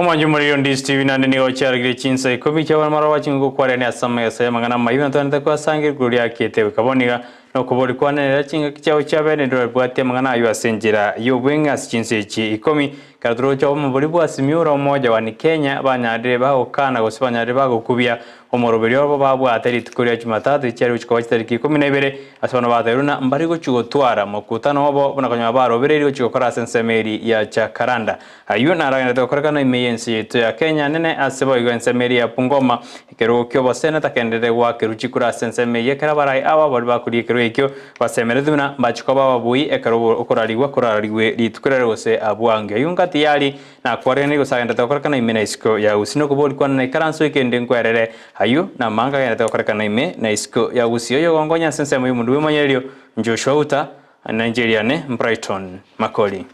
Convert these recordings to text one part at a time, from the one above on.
Omwancho omoriri Ondisi TV naende nigo chiaragire chinsa ikomi chia bono maroba ching'uko kwarenia ase amaiso y'amang'ana amayio na twenete kwasanga igoro riakete goika bono iga nokobori kwanenera chingaki chiabo chia bene ndorabwatie amang'ana ayio ase enchera y'obweng'e ase chinsa echi ikomi Ekero toroche omobori bwa Simiyu ore omoja wa Kenya banyarire bagokana gose banyarire bagokubia omoroberio obo babwate rituko ria Jumatatu chiare gochia koba chitariki ikomi na ibere ase bono batebirie buna mbari gochia gotwara mokutano obo buna konya barobereirie gochia gokora ase ensemo eri ya Jacaranda. Ayio naragenderete gokorekana ime y'ense yaito ya Kenya nene ase boigo ensemo eri ya Bungoma ekerogo ki'oboseneta kenderere goakerwa chikura ase ensemo eyio ekero abarai aba baria bakoria ekerogo ekio Basemeretie buna mbachie koba ababui ekero okorarigwa korararigwe rituko riare gose abwange. Oyio ngati yari nakwareganire gose agenderete gokorekana ime na isiko ya gusii nokobori kwane na ikaranso ekende nkwerere. Ayio namanga agenderete gokorekana ime na isiko ya gusii. Oyogonkonya ase ensemo y'omondu bw'emanyererio Joshua Uta, na inche riane Brighton Makori.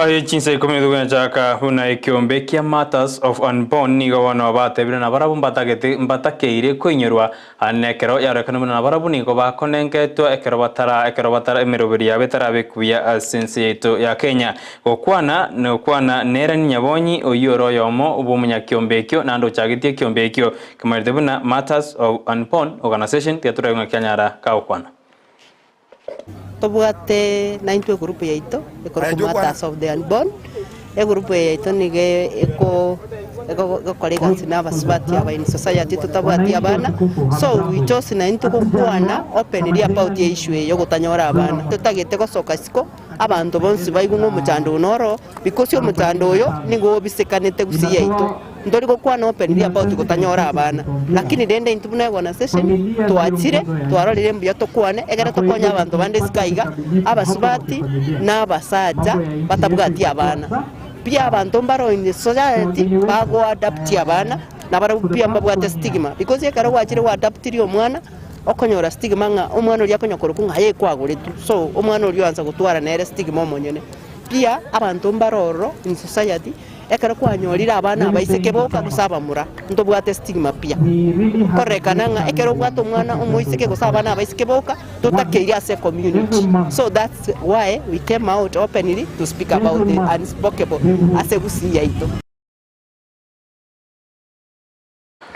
Aye chinsa ikomi togechaka buna ekiombe kia Martyrs of Unborn nigo bono batebire nabarabwo mbatagete mbatakeire koinyorwa ane ekero yarorekana buna nabarabwo nigo bakonengetwa ekero batara ekero batara emeroberi yabo etarabekwa buya ase ense yaito ya Kenya. Gokwana nokwana nere Nyabonyi oyio ore oyomo bw'omonyakiombe ekio naende ochagetie ekiombe ekio kemoerete buna Martyrs of Unborn Organisation tiga torabe ng'a kianyara kagokwana. Tobwate naintwe egroup yaito ekorokwa Martyrs of the Unborn, egroup eye yaito nigo eko egokora egasi na abasubati aba in society totabwati abana, so we chose naintwe gokwana openly about eissue eye yogotanyora abana. Totagete gosoka isiko abanto bonsi baigwe ng'a omochando oyo noro oo, because omochando oyo nigo obisekanete gusii yaito. Ntori gokwana openly about gotanyora abana, lakini rende intwe buna eorganisation twachire twarorire mbuya tokwane egere tokonye abanto bande isiko aiga, abasubati na abasacha batabwati abana. Pi abanto mbaro in the society bagoadapt abana, nabarabwo pi mbabwate stigma because ekero gwachire gwaadaptirie omwana, okonyora stigma ng'a omwana oria akonya korokwa ng'a aye kwagoretwe, so omwana oria oansa gotwara nere stigma omonyene. Pia abanto mbare ororo in society, ekero kwanyorire abana abaiseke boka gose abamura, ntobwate stigma pia. Kororekana ng'a ekero obwate omwana omoiseke gose abana abaiseke boka, totakeiri ase ecommunity. So that's why we came out openly to speak about the unspokeable ase gusii yaito.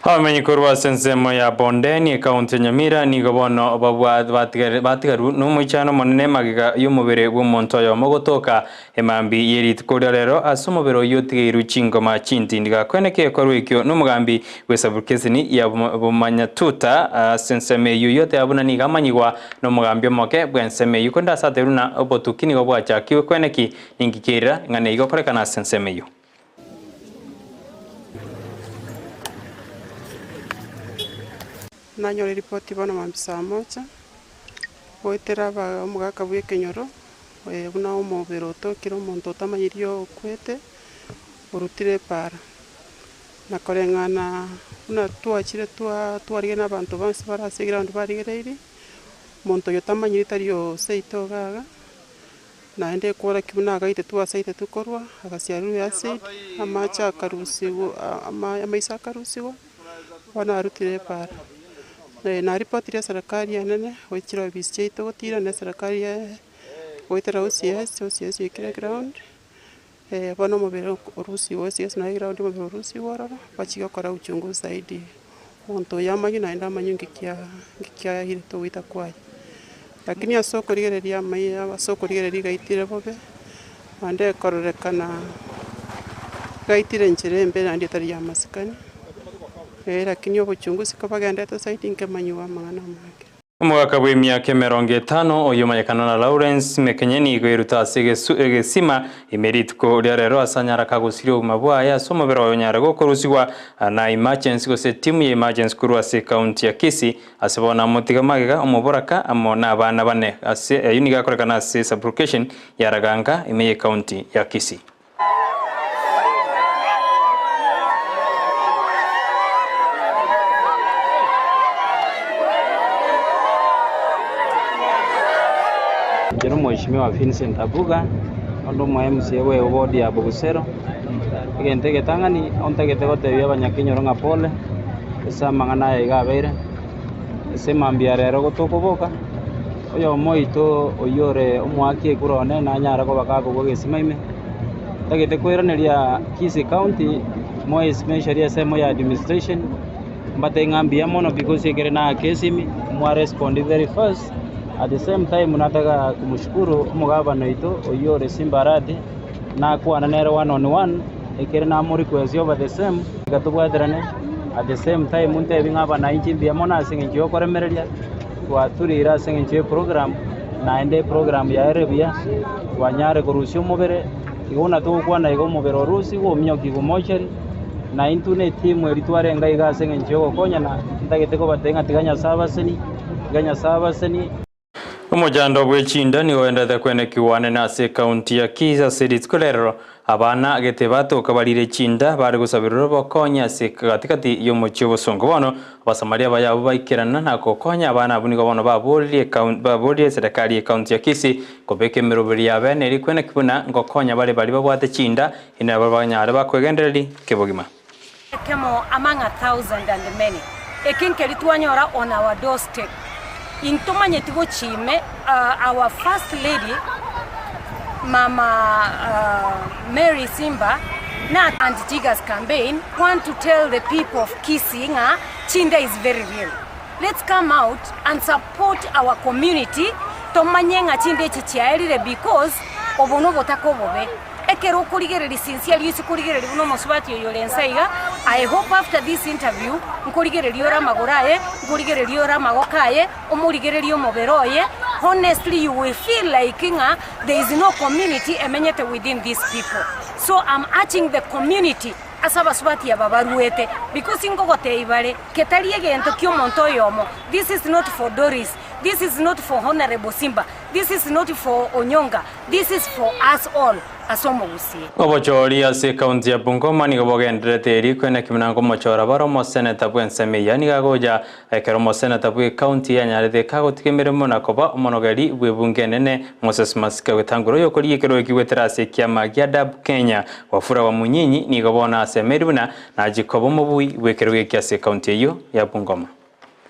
Abamenyi korwa ase ensemo ya Bondeni, ekaunti ya Nyamira, nigo bono batigarwe nomoichano omonene magega y'omobere bw'omonto oyomo gotoka emambia ye rituko ria rero ase omobere oyio otigeirwe chingoma chintindi. Gakweneka egekorwa ekio nomogambi bw'esaburukeseni ya Bomanyatuta ase ensemo eyio yoteba buna nigo amanyigwa nomogambi omoke bw'ensemo eyio korende ase atebiru buna obotuki nigo bwachakigwe kweneki ninki kerira ng'a neigo gokorekana ase ensemo eyio. Nanyora eripoti bono mambia saa moja, goetera aba omogaka bwa ekenyoro, buna omobere otokire omonto otamanyiri okwete, orutire epaara. Na koreng'ana buna twachire twa twarigena abanto bonsi bare ase eground barigereirie, omonto oyo otamanyiri tari oseito iga iga. Naende ekworokia buna agaitetwe ase aitetwe korwa, agasiarerwa eacid, amache akarusigwa amaiso akarusigwa, bono arutire epaara. Naripotirie eserekari enene goichera ofisi chiaito gotira na eserekari ya goetera OCS, OCS oikire eground, bono omobere orusigwe OCS naye eground omobere orusigwe ororo, bachie gokora uchunguzi zaidi. Omonto oyo amanye naende amanye nki kia nki kiairete ogoita kwaye. Lakini ase okorigereria amaiyo ase okorigereria igaitire bobe, naende ekororekana gaitire enchera embe naende etari ya amasikani, lakini obochunguzi kobagendete zaidi nkemanyigwa amang'ana amange. Omogaka bw'emiaka emerongo etano oyio omanyekana na Lawrence Mekenye nigo eruta ase egesima ime rituko ria rero ase anyare akagosiria obogima bwaye ase omobere oye onyare gokorusigwa na emergency gose etimu ya emergency korwa ase ekaunti ya Kisii ase bono amotiga magega omoboraka amo na abana bane ase ayio nigo akorekana ase sublocation ya Raganga ime y'ekaunti ya Kisii. Inche nomweshimiwa Vincent Abuga, onde omo MCA bwe eward ya Bogusero, egento egetang'ani ontagete gotebia abanyakenyoro ng'a pole, ase amang'ana aya iga abeire. Ase mambia rero gotokoboka, oyomo oito oyio ore omoaki ekura one nanyare koba gakogwa egesima ime. Ntagete koiraneria Kisii County more especially ensemo ya administration, mbatebie ng'a mbuya mono because ekere naaka esimi, mwa respond very fast, at the same time nataka kumshukuru omogabana oito oyio ore Simba Arati, nakwana nere one on one, ekere namo request over the same, tiga tobwaterane, at the same time ntebi ng'a abananchi mbuya mono ase eng'encho ya okoremereria, twaturire ase eng'encho ya eprogram, naende eprogram yaye ere buya, twanyare korusia omobere, igo buna togokwana iga omobere orusigwe ominyokigwe mochari, na intwe na etimu eria twarenge iga ase eng'encho ya ogokonyana, ntagete kobatebia ng'a tiga Nyasae abasenie, tiga Nyasae abasenie. Omochando bw'echinda nigo oenderete kwenekigwa anene ase ekaunti ya Kisii ase rituko rerero. Abana gete batoka barire chinda bare gosabererwa obokonyi ase gatigati y'omochie obosongo. Bono Abasamaria baye abwo baikerana na gokonya abana abwo nigo bono baboririe baboririe eserekari y'ekaunti ya Kisii kobeka emeroberi ya bene eria kweneki buna ngokonya bare baria babwate chinda inde nabo banyare bakwegendereria kebogima. Ekemo among a thousand and many, eke nkeri twanyora on our doorstep. Intomanyeti gochia ime, our first lady mama Mary Simba na anti teargas campaign want to tell the people of Kisii ng'a chinda is very real. Let's come out and support our community tomanye ng'a chinda echi chiaerire because obo nobotaka obobe. Ekero okorigereria sincerely ase korigereria buna omosubati oyo ore inse iga, I hope after this interview nkorigereria ore amagoro aye, nkorigereria ore amagoko aye, omorigererie omobere oye, honestly you will feel like ng'a there is no community emenyete within these people. So am urging the community ase abasubati aba baruete because nkogotebia bare, ketari egento kia omonto oyomo, this is not for Doris, this is not for Honourable Simba, this is not for Onyonga, This is for us all ase omogusii. Obochori ase ekaunti ya Bungoma nigo bogendererete eriko inaki buna nkomochora bare omoseneta bw'ensemo eyio nigo agocha ekero omoseneta bw'ekaunti eyio anyarete kagotiga emeremo na koba omonogeri bw'ebunge enene Moses Masika gwetangura oyokorigia ekerogo ekio goetera ase ekiama gia DAP Kenya Wafula Wamunyinyi nigo bono asemeiri buna nachie koba omobui bw'ekerogo ekio ase ekaunti eyio ya Bungoma.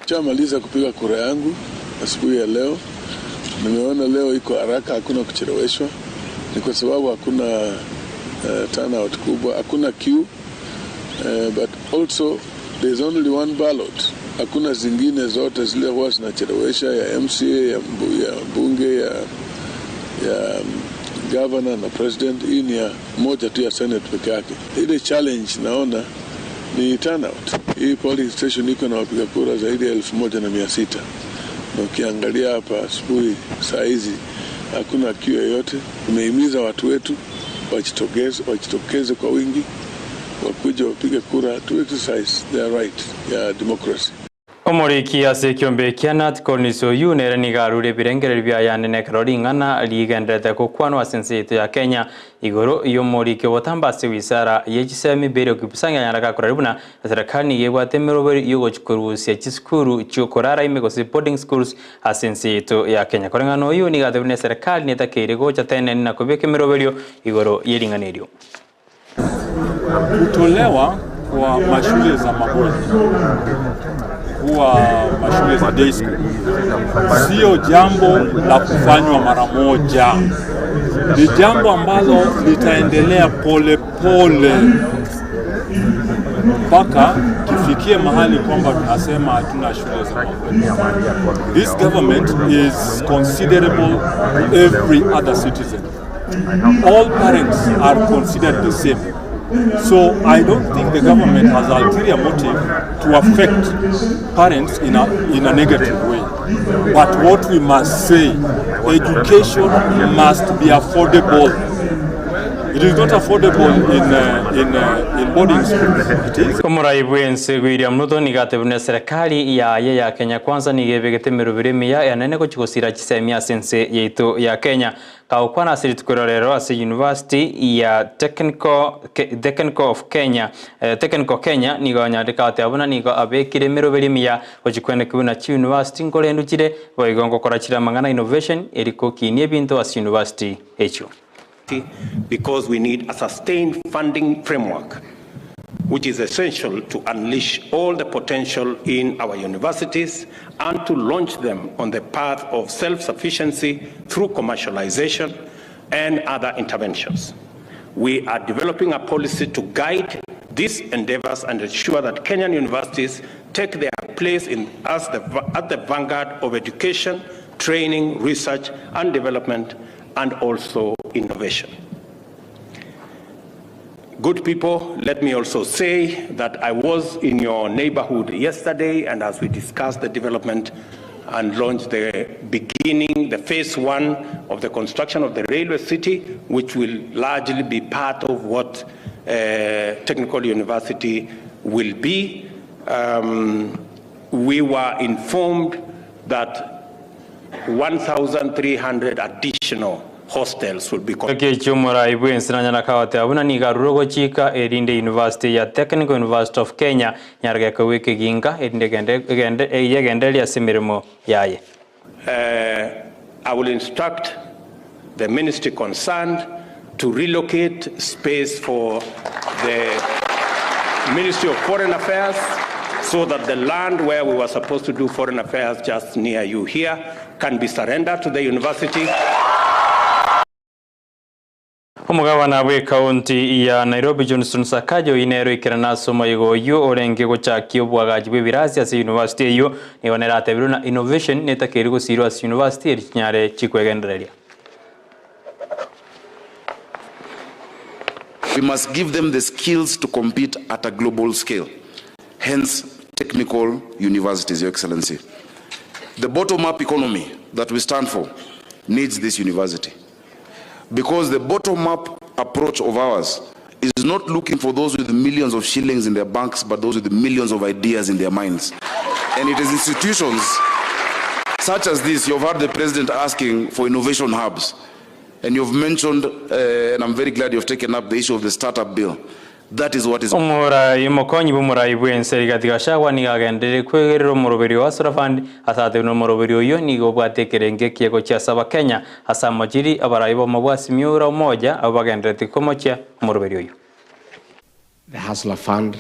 Nishamaliza kupiga kura yangu asubuhi ya leo, nimeona leo iko haraka, hakuna kucheleweshwa, ni kwa sababu hakuna uh, turnout kubwa, hakuna queue uh, but also there's only one ballot. Hakuna zingine zote zile huwa zinachelewesha ya MCA ya, mbu, ya bunge ya, ya um, governor na president. Hii ni ya moja tu ya senate peke yake. Ile challenge naona ni turnout. Hii polling station iko na wapiga kura zaidi ya 1600 na ukiangalia hapa asubuhi saa hizi hakuna queue yoyote. Tumehimiza watu wetu wajitokeze, wajitokeze kwa wingi, wakuje wapige kura to exercise their right ya democracy. Omoriki ase ekiombe ekia Nat Collins oyio nere nigo arure ebirengererio biaye ande nekero ring'ana rigendererete gokwanwa ase ense yaito ya Kenya igoro y'omoriki obotambe ase wizara ye chisemi Belio Kipsang anyare gakorari buna eserekari nigo ebwate emeroberi yogochi korusia chisukuru chiokorara ime gose boarding schools ase ense yaito ya Kenya. Koreng'ana noyio nigo atebire buna eserekari netakeire gocha teneni na kobeka emeroberio igoro yering'ana erio. Kutolewa kwa mashule za mabweni kuwa mashule za day school sio jambo la kufanywa mara moja, ni jambo ambalo litaendelea polepole mpaka kifikie mahali kwamba tunasema hatuna shule za mabweni. This government is considerable to every other citizen. All parents are considered the same. So I don't think the government has ulterior motive to affect parents in a, in a negative way. But what we must say, education must be affordable. It is not affordable in, uh, in, uh, in boarding schools. It is. Omorai bw'ense William Ruto nigo atebire buna eserekari yaye ya Kenya Kwanza nigo ebegete emeroberi emiya enene gochia gosira chisemi ase ense yaito ya Kenya. Kagokwana ase rituko ria rero ase University ya Technical, Technical of Kenya, Technical Kenya nigo anyarete goteba buna nigo abekire emeroberi emiya gochia kwenekigwa buna chiuniversity nkorendu chire, boigo ngokora chire amang'ana innovation eri kokinia ebinto ase university echio. Because we need a sustained funding framework. which is essential to unleash all the potential in our universities and to launch them on the path of self-sufficiency through commercialization and other interventions. We are developing a policy to guide these endeavors and ensure that Kenyan universities take their place in, as the, at the vanguard of education, training, research and development, and also innovation. Good people, let me also say that I was in your neighborhood yesterday, and as we discussed the development and launched the beginning, the phase one of the construction of the railway city, which will largely be part of what Technical University will be. We were informed that 1,300 additional hostels will be Chingaki echio omorai bw'ense nanyara kagoteba buna nigo arure ogochika erinde University ya Technical University of Kenya nyare gekoegwa ekeginga erinde egende egende eyegendererie ase emeremo yaye. I will instruct the ministry concerned to relocate space for the Ministry of Foreign Affairs so that the land where we were supposed to do foreign affairs just near you here can be surrendered to the university. Omogabana bw'ekaunti ya Nairobi Johnson Sakaja oyio nere oikerana ase omoyega oyio orenge gochakia oboagachi bw'ebirasi ase university eyio nigo nere atebirwe na innovation netakeire gosirwa ase university eri chinyare chikwegendereria. We must give them the skills to compete at a global scale. Hence, technical universities, Your Excellency. The bottom-up economy that we stand for needs this university. Because the bottom-up approach of ours is not looking for those with millions of shillings in their banks, but those with millions of ideas in their minds. And it is institutions such as this, you've heard the president asking for innovation hubs. And you've mentioned, and I'm very glad you've taken up the issue of the startup bill. That is what is Omorai omokonyi bw'omorai bw'ense Rigathi Gachagua nigo agenderire kwegerera omoroberio o Hustler Fund ase atebi na omoroberio oyio nigo obwate ekerengo ekiya gochia ase Abakenya ase amachiri abarai bomo bwa Azimio la Umoja abwo bagenderereti komochia omoroberio oyio. The Hustler Fund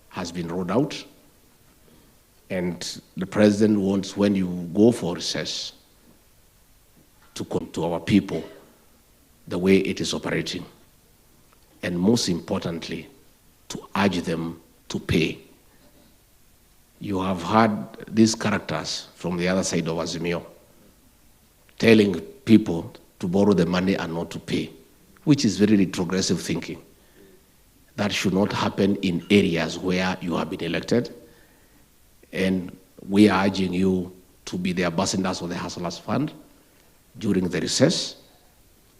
has been rolled out and the president wants when you go for recess to come to our people the way it is operating and most importantly to urge them to pay. You have heard these characters from the other side of Azimio telling people to borrow the money and not to pay, which is very retrogressive thinking. That should not happen in areas where you have been elected. And we are urging you to be the ambassadors of the Hustlers Fund during the recess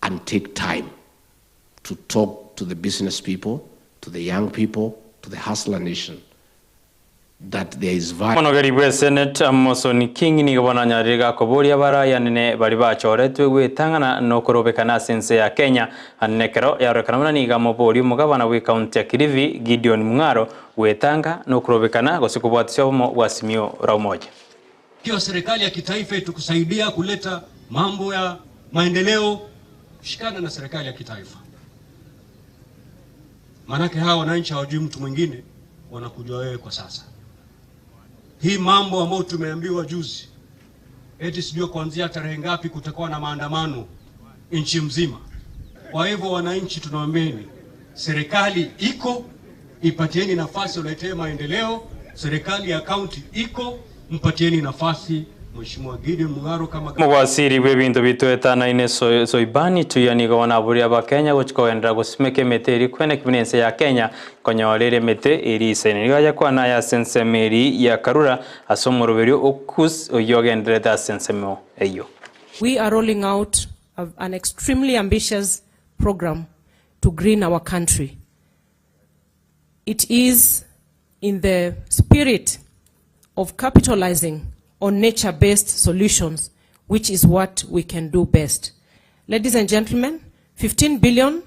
and take time to talk to the business people, to the young people, to the hustler nation, that there is value. Omonogeri bwe Senate Amason King nigo bono anyarire gakoboria abarai anene baria bachoretwe gwetang'ana nokorobekana ase ense ya Kenya anene ekero yarorekana buna nigo amoboria omogabana bwe county ya Kilifi Gideon Mung'aro gwetanga nokorobekana gose kobwatisia obomo bwa Azimio la Umoja. Ikiwa serikali ya kitaifa itakusaidia kuleta mambo ya maendeleo, shikana na serikali ya kitaifa, maanake hawa wananchi hawajui mtu mwingine, wanakujua wewe kwa sasa. Hii mambo ambayo tumeambiwa juzi, eti sijui kuanzia tarehe ngapi kutakuwa na maandamano nchi mzima. Kwa hivyo wananchi, tunawaambieni serikali iko, ipatieni nafasi uletee maendeleo. Serikali ya kaunti iko, mpatieni nafasi Mheshimiwa Gideon Mung'aro kama Mogwasiri bw'ebinto bitoetanaine Soibani Tuya nigo bono aboria Abakenya gochia kogenderera gosimeka emete eria kwene buna ense ya Kenya konyora ere emete eria isaine. Nigo ayakwana aya ase ensemo eria ya Karura ase omoroberio o Kus oyio ogendererete ase ensemo eyio. We are rolling out an extremely ambitious program to green our country. It is in the spirit of capitalizing on nature-based solutions, which is what we can do best. Ladies and gentlemen, 15 billion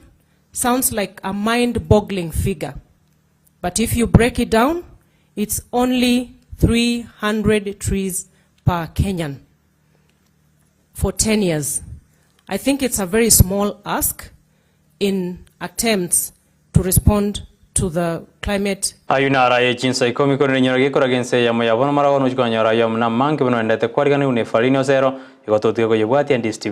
sounds like a mind-boggling figure. But if you break it down, it's only 300 trees per Kenyan for 10 years. I think it's a very small ask in attempts to respond to the climate Ayio naro aye chinsa ikomi korende inyora gekoraga ense eyemo ya bono marago nochia konyora ayio amo namange buna oendete kwariganigwa na efarini osero, igo totige koyebwatia Ndisi TV.